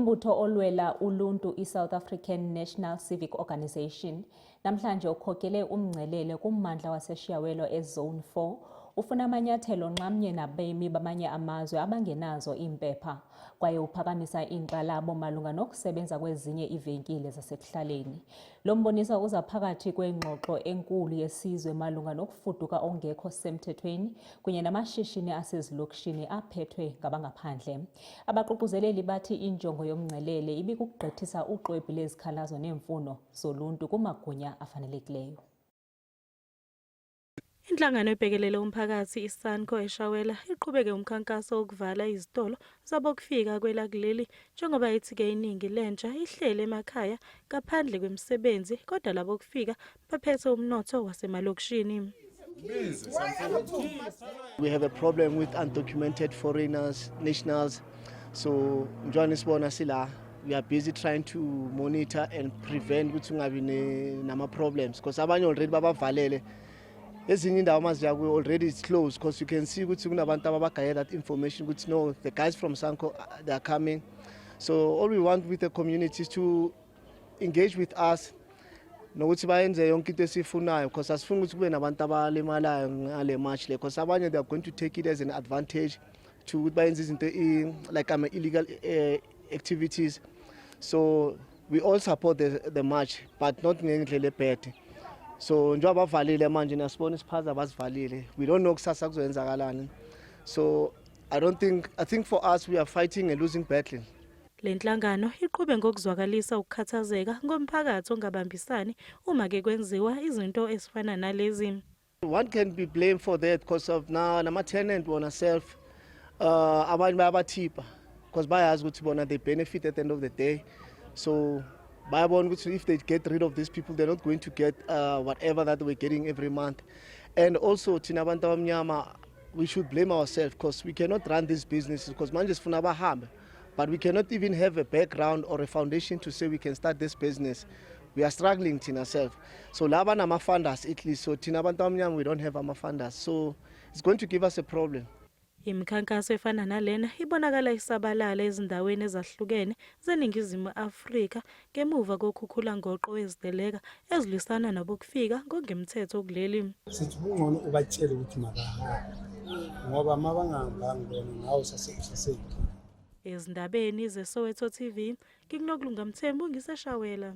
Umbutho olwela uluntu iSouth African National Civic Organisation namhlanje ukhokele umngcelele kummandla waseChiawelo eZone 4 ufuna amanyathelo nxamnye nabemi bamanye amazwe abangenazo iimpepha kwaye uphakamisa iinkxalabo malunga nokusebenza kwezinye iivenkile zasekuhlaleni. Lo mboniso uza phakathi kwengxoxo enkulu yesizwe malunga nokufuduka okungekho semthethweni kunye namashishini asezilokishini aphethwe ngabangaphandle. Abaququzeleli bathi injongo yomngcelele ibikukugqithisa uxwebhu lezikhalazo neemfuno zoluntu kumagunya afanelekileyo. Inhlangano ebhekelele umphakathi iSANCO eShawela iqhubeke umkhankaso wokuvala izitolo zabokufika kwelakuleli njengoba ithi-ke iningi lentsha ihleli emakhaya ngaphandle kwemisebenzi kodwa labokufika baphethe umnotho wasemalokishini. We have a problem with undocumented foreigners, nationals. So njengoba nisibona sila, we are busy trying to monitor and prevent ukuthi kungabi nama problems because abanye already babavalele. Ezinye indawo maziya kuyo already it's closed because you can see ukuthi kunabantu ababagaye that information ukuthi no, the guys from SANCO, they are coming. So all we want with the community is to engage with us nokuthi bayenze yonke into esiyifunayo because asifuni ukuthi kube nabantu abalimalayo ngale march le because abanye they are going to take it as an advantage to ukuthi bayenze izinto like ama illegal activities. So we all support the march but not ngendlela ebhede. So njengoba bavalile manje, nasibona isiphaza basivalile, we don't know kusasa kuzoyenzakalani. So I don't think, I think for us we are fighting a losing battle. Le nhlangano iqhube ngokuzwakalisa ukukhathazeka ngomphakathi ongabambisani uma ke kwenziwa izinto ezifana nalezi. One can be blamed for that because of now nama-tenant bona self, abanye bayabathipha because bayazi ukuthi bona they benefit at the end of the day. So bayabona ukuthi if they get rid of these people, they're not going to get whatever that we're getting every month. And also thina abantu abamnyama, we should blame ourselves because we cannot run these businesses because manje sifuna bahambe, but we cannot even have a background or a foundation to say we can start this business. We are struggling thina self. So laba nama-funders at least, so thina abantu abamnyama, we don't have ama-funders, so it's going to give us a problem. Imikhankaso efana nalena ibonakala isabalala ezindaweni ezahlukene zeNingizimu Afrika ngemuva kokhukhula ngoqo weziteleka ezilwisana nabokufika ngokungemthetho kuleli. Sithi kungcono ubatshele ukuthi makahambe ngoba uma bangahambanga bona nawe usaseyinkinga. Ezindabeni zeSoweto TV, nginguNokulunga Mthembu ngiseShawela.